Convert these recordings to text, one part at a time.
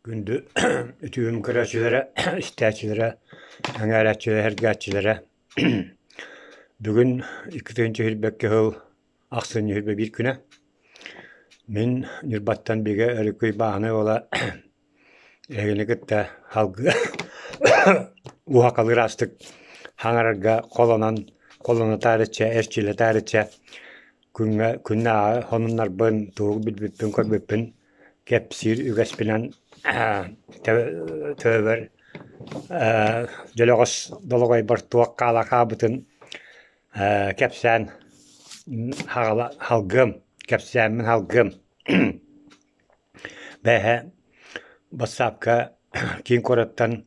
Күндү үтүөм көрөөччүлэрэ, истээччилэрэ, сэҥээрээччилэрэ, сэргээччилэрэ! Бүгүн 2 сүүрбэккэ сыл ахсынньы 21 күнэ. Мин Ньурбаттан Бигэ Өрүкүй бааһынай уола эһигини кытта салгыы уһакалыыр астык хаҥарарга холонон холоно таарычча, эрчиллэ таарычча күҥҥэ күннээҕи сонуннарбын, тугу билбиппин, көрбүппүн кэпсиир үгэспинэн төбөбөр дьөлөҕөс долоҕойбор туох хаала хаалбытын кэпсээн салгыам, кэпсээммин салгыам. Бэйэ бассаапка киин куораттан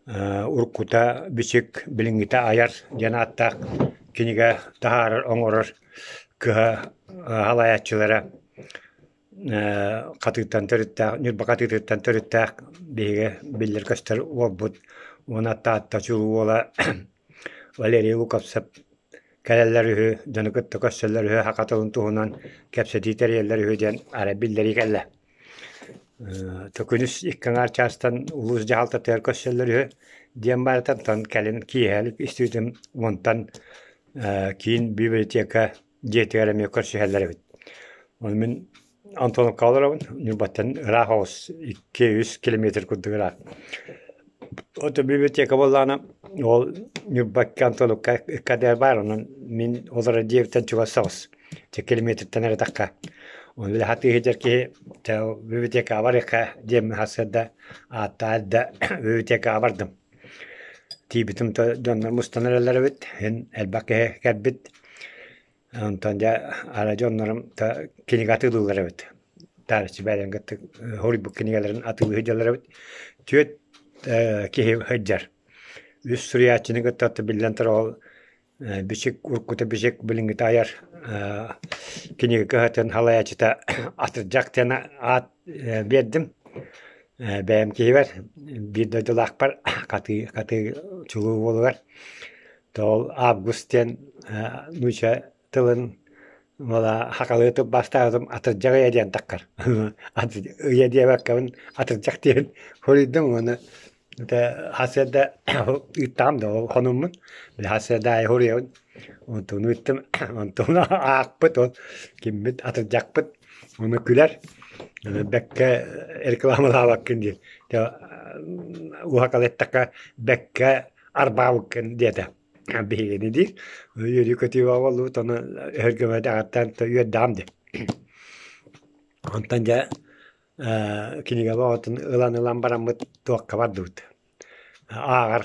уруккута Бичик, билиҥҥитэ Айар диэн ааттаах кинигэ таһаарар, оҥорор кыһа салайааччылара Хатыыттан төрүттээх, Ньурба Хатыытыттан төрүттээх биһиги биллэр-көстөр уолбут уонна Таатта чулуу уола Валерий Луковцев кэлэллэр үһү, дьону кытта көрсөллөр үһү, саха тылын туһунан кэпсэтии тэрийэллэр үһү диэн арай биллэрии кэллэ. Күнүс икки аҥаар чаастан улуус дьаһалтатыгар көрсөллөр үһү диэн барытын кэлин киэһэлик истибитим уонтан киин библиотека дьиэтигэр эмиэ көрсүһэллэр эбит. Ону мин Антоновка олоробун, Ньурбаттан ыраах оҕус, 2-3 километр курдук ыраах. Ото библиотека буоллаҕына, ол Ньурбакка Антоновка ыккардыгар баар, онон мин олорор дьиэбиттэн чугас соҕус, чэ километртэн эрэ тахха. Ону били хатыы сылдьар киһи чэ библиотекаҕа барыахха диэммин сарсыарда ааттаан эрдэ библиотекаҕа бардым. Тиийбитим то дьоннор мустан эрэллэр эбит, син элбэх киһи кэлбит. Онтон дьэ ара дьоннорум кинигэ атыылыыллар эбит. Таарыччы бэйэлэрин кытта суруйбут кинигэлэрин атыылыы сылдьаллар эбит. Түөрт киһи сылдьар. Үс суруйааччыны кытта биллэн турар ол Бичик уруккута Бичик билиҥҥитэ айар кинигэ кыһатын салайааччыта Атырдьах диэн аат биэрдим. Бэйэм киһибэр, биир дойдулаахпар Хатыы Хатыы чулуу уолугар. Ол Август диэн нуучча тылын уола сахалыы тылбаастаабытым атырдьах ыйа диэн таххар. Ыйа диэбэккэбин атырдьах диэн суруйдум уонна сарсыарда ыыттаҕым да ол хонуммун сарсыарда аайы суруйабын онтун ыыттым онтун аахпыт ол киммит атырдьахпыт ону күлэр бэккэ рекламалаабаккын диэн уһакал эттэххэ бэккэ арбаабыккын диэтэ биһигини диир үөрүү-көтүү буоллубут ону өһүргэммэтэҕиттэн үөрдэҕим дии онтон дьэ кинигэ бөҕөтүн ылан-ылан бараммыт туохха бардыбыт ааҕар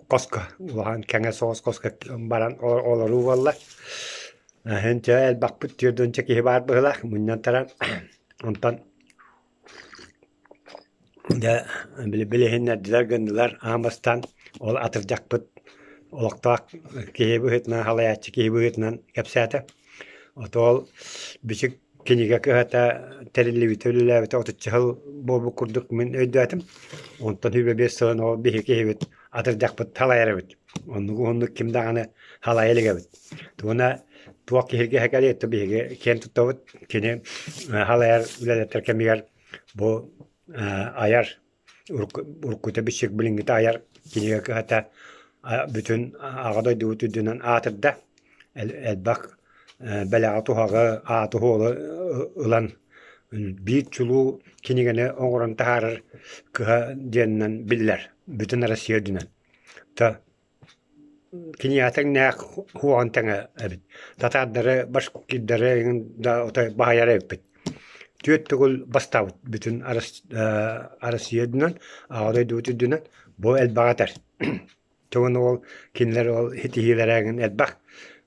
хоско улахан кэҥэс соҕус хоско баран олоруу буолла Иһин элбэхпит түөрт киһи баар быһыылаах мунньан туран онтон Дьэ, били билиһиннэрдилэр гыннылар аан бастаан ол атырдьахпыт олохтоох киһи быһыытынан, салайааччы киһи быһыытынан кэпсээтэ. Ото ол Бичик кинигэ кыһата тэриллибитэ, үлэлээбитэ отучча сыл буолбут курдук мин өйдөөтүм. Онтон 25 сылын ол биһиги киһибит атырдьахпыт салайар эбит. Оннук уһуннук ким даҕаны салайа илик эбит. Тугуна туох киһиргэһэ кэлиэ то биһиги киэн туттабыт. Кини салайар үлэлэтэр кэмигэр Бу айар уруккута бичик билиҥҥитэ айар кинигэ кыһата бүтүн Аҕа дойдубут үрдүнэн аатырда. Элбэх бэлэҕи-туһаҕы, ааты-суолу ылан биир чулуу кинигэни оҥорон таһаарар кыһа диэнинэн биллэр бүтүн Россия үрдүнэн. Киниэхэ тэҥнээх уоҕун тэҥэ эбит. Татаардары, башкирдары эҥин да отой баһыйар эбиппит. Түөрт төгүл бастаабыт бүтүн Россия үрдүнэн, Аҕа дойдубут үрдүнэн бу элбэҕи этэр. Чугун ол кинилэр ол ситиһиилэрэ эҥин элбэх.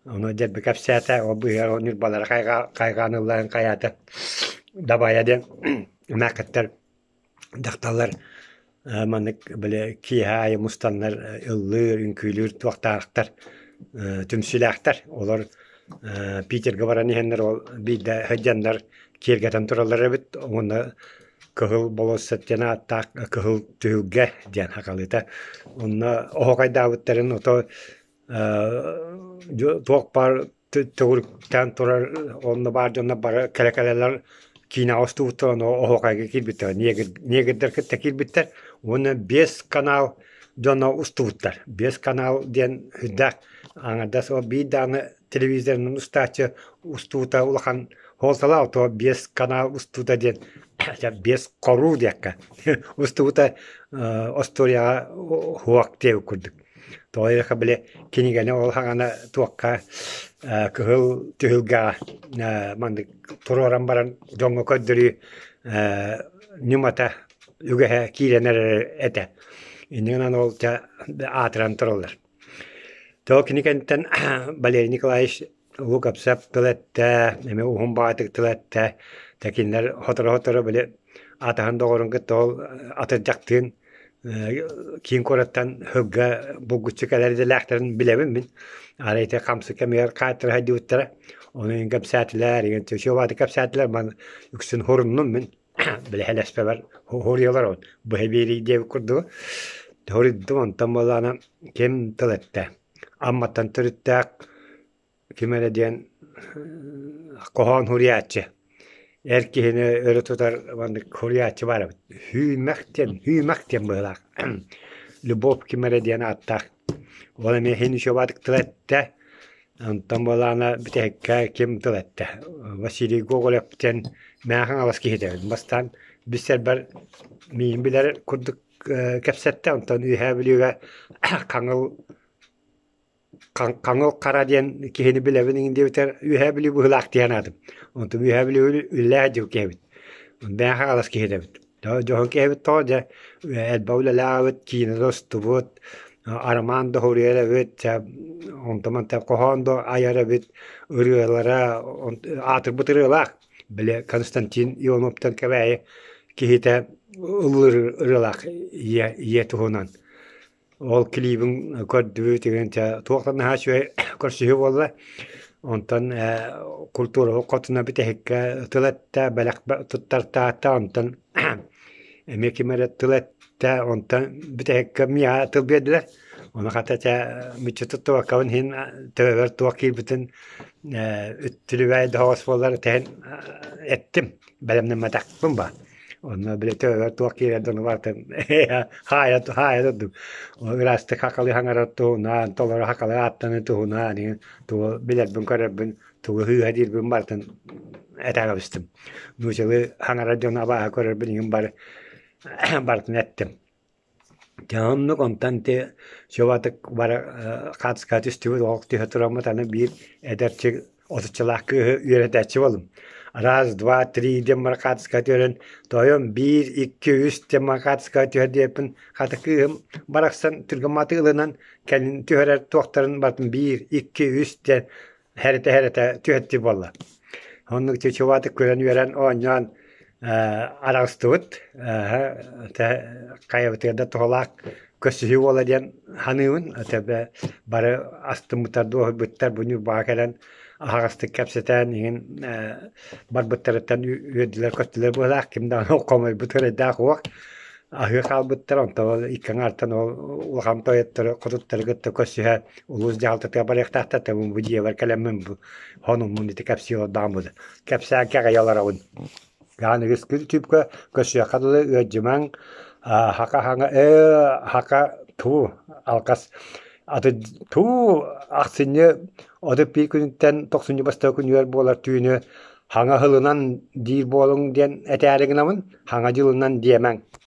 Ону дьэрби кэпсээтэ, ол быыһыгар ол ньурбалары хайҕаан ыллаан хайаата дабайа диэн эмээххиттэр Дьахталлар маннык били киэһэ аайы мустаннар ыллыыр, үҥкүүлүүр туохтаахтар, түмсүүлээхтэр. Олор Питергэ баран иһэннэр ол биирдэ сылдьаннар киэргэтэн тураллар эбит уонна Кыһыл болуоссат диэн ааттаах Кыһыл түһүлгэ диэн сахалыыта. Онно оһуохайдаабыттарын ото туох баар төгүрүктээн турар онно баар дьоннор бары кэлэ-кэлэлэр. Киинэҕэ устубуттар, ону оһуохайга киирбиттэр, негрдэр кытта киирбиттэр уонна биэс канал дьоно устубуттар. Биэс канал диэн үрдээх аҥардас ол биир даҕаны телевизорынан устааччы устуута улахан суолталаах, то биэс канал устуута диэн биэс хоруу диэххэ устубута остуоруйаҕа уһуох диэбит курдук. Тоҕо диэтэххэ, били кинигэни ол саҕана туохха кыһыл түһүлгэҕэ маннык туруоран баран дьоҥҥо көрдөрүү ньымата үгэһэ киирэн эрэр этэ. Инньэ гынан ол дьэ аатыран тураллар. Тоҕо кини кэнниттэн Валерий Николаевич Улуу Кэпсэп тыл эттэ, эмиэ уһун баҕайытык тыл эттэ. Дьэ кинилэр сотору-сотору били атаһын доҕорун кытта ол атырдьахтыын киин куораттан сылга булгуччу кэлэр идэлээхтэрин билэбин мин. Арай ити хамсык кэмигэр хаайтара сылдьыбыттара. Ону иһин кэпсээтилэр, игин чуобаатык кэпсээтилэр, маны үксүн хуруннум мин. Били хэлэспэбэр хоруйалар быһа биэрии диэбит курдугу. Хоруйдум, онтон буоллаҕына ким тыл эттэ? Амматтан төрүттээх ким эрэ диэн хоһоон суруйааччы. Эр киһини өрө тутар маннык суруйааччы баар эбит. Հүүмэх диэн, Հүүмэх диэн быһыылаах. Любовь ким эрэ диэн ааттаах. Ол эмиэ иһин үчүгэйдик тыл эттэ. Онтон буоллаҕына бүтэһиккэ ким тыл эттэ? Василий Гоголев диэн мээнэ хаҥалас киһитэ эбит. Бастаан билсэрбэр миигин билэр курдук кэпсэттэ. Онтон Үөһээ Бүлүүгэ Хаҥыл Хаҥыл Хара диэн киһини билэбин иҥин диэбитэр Үөһээ Бүлүү быһыылаах дии санаатым. Онтум Үөһээ Бүлүү үлэлээх дьыл киһи эбит. Мээнэ хаҥалас киһитэ эбит. Дьоһун киһи эбит тоҕо дьэ элбэх үлэлээх эбит, киинэ да устубут, роман да суруйар эбит, онтон-мантан хоһоон да айар эбит, ырыалара аатырбыт ырыалаах. Били Константин Ивановтан Кэбээйи киһитэ ыллыыр ырыалаах ийэ, ийэ туһунан. Ол клибин көрдүбүт игин чэ туох да наһаа үчүгэй көрсүһүү буолла. Онтон культура хотуна бүтэһиккэ тыл эттэ, бэлэх туттартаата, онтон эмиэ ким эрэ тыл эттэ, онтон бүтэһиккэ миэхэ тыл биэрдилэр. Ону хата чэ мүччү туттубаккабын иһин төбөбөр туох киирбитин үттүлүбээй да соҕус буоллар тэһин эттим. Бэлэмнэммэтэхпин ба. Онно били төбөбөр туох киирэр дьону барытын хаайа хаайа турдум. Ыраастык хахалы хаҥарар туһунан, толору хахалы ааттаныы туһунан, тугу билэрбин-көрөрбүн, тугу сыыһа диирбин барытын этэ кэбистим. Нуучалыы хаҥарар дьону абааһы көрөрбүн иһин бары барытын эттим. Дьэ оннук онтон ити чуобатык бары хаатыскаҕа түстүбүт, олох түһэ тураммыт аны биир эдэрчи отуччалаах кыыһы үөрэтээччи буоллум. Раз, два, три диэн баран хаатыскаҕа түһэрэн, тоойуом биир, икки, үс диэн баран хаатыскаҕа түһэр диэппин, хата кыыһым барахсан түргэн мааты ылынан кэлин түһэрэр туохтарын барытын биир, икки, үс диэн Хэрэтэ-хэрэтэ түһэттии буолла. Оннук чучубаатык күлэн-үөрэн оонньоон араҕыстыбыт. Хайабытыгар да туһалаах көрсүһүү буола диэн саныыбын. Тэбэ бары астыммыттар, дуоһуйбуттар, бу Ньурбаҕа кэлэн аһаҕастык кэпсэтэн иһин барбыттарыттан үөрдүлэр-көттүлэр быһыылаах. Ким даҕаны хомойбут эрэйдээх уох. Аһыы хаалбыттар, онтон ол икки аҥаартан ол улахан тойоттору, хотуттары кытта көрсүһэ улуус дьаһалтатыгар барыахтаахтар, тэбин бу дьиэбэр кэлэммин бу хонуммун ити кэпсии олордоҕум буолуо. Кэпсээн кэҕийэ олоробун. Аныгыс күн түпкэ көрсүөххэ дылы ыалдьымаҥ, хака хаҥа ээ хака туу алҕас аты туу ахсынньы 31 күнүттэн тохсунньу бастакы күнүгэр буолар түүнү хаҥа ыһылынан диир буолуҥ диэн этээри гынабын, хаҥа дьылынан диэмэҥ.